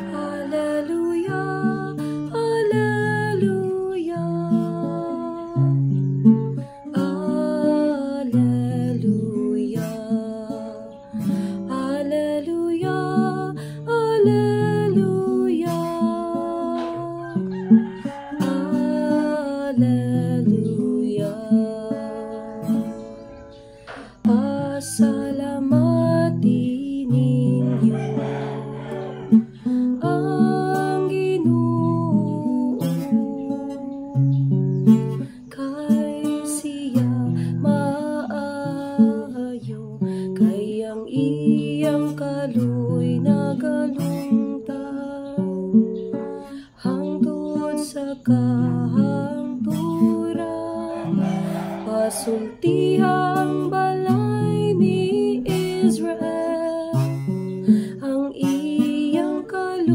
Alleluia, Alleluia, Alleluia, Alleluia, Alleluia, Alleluia. Pasalamati ninyo ang Ginoo, kay siya maayo, kay ang iyang kaluoy nagalungtad hangtod sa kahangturan. Pasultiha ang balay ni Israel ang iyang kaluoy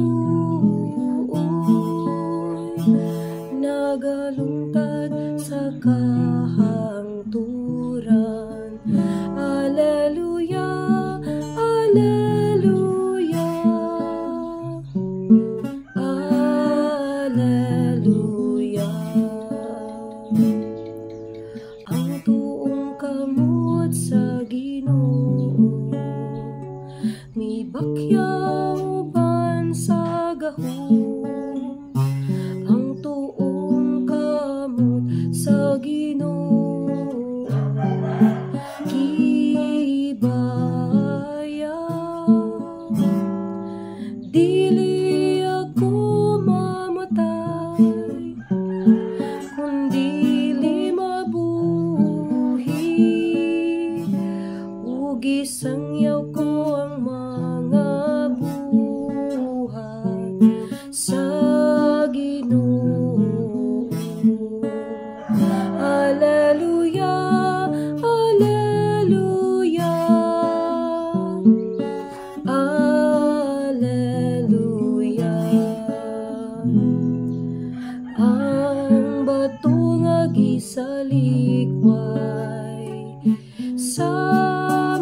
nagalungtad sa kahangturan. Alleluia, Alleluia, Alleluia. Ang tuong kamot sa Ginoo mibakyaw uban sa gahom. Ang tuong kamot sa Ginoo gibaya. Dili ako mamatay kun dili mabuhi, ug gisangyaw ko ang mga buhat sa Ginoo. Alleluia, Alleluia, Alleluia. Ang bato nga gisalikway sa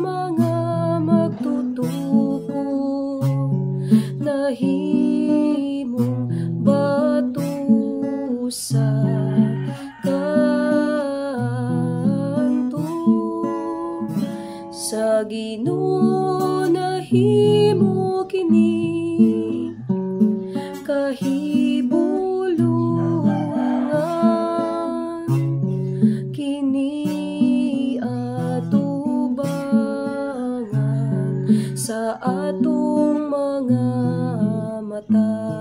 mga magtutukod nahimong bato sa kanto. Sa Ginoo nahimo kini, kahibulungan kini atubangan sa atong mga mata.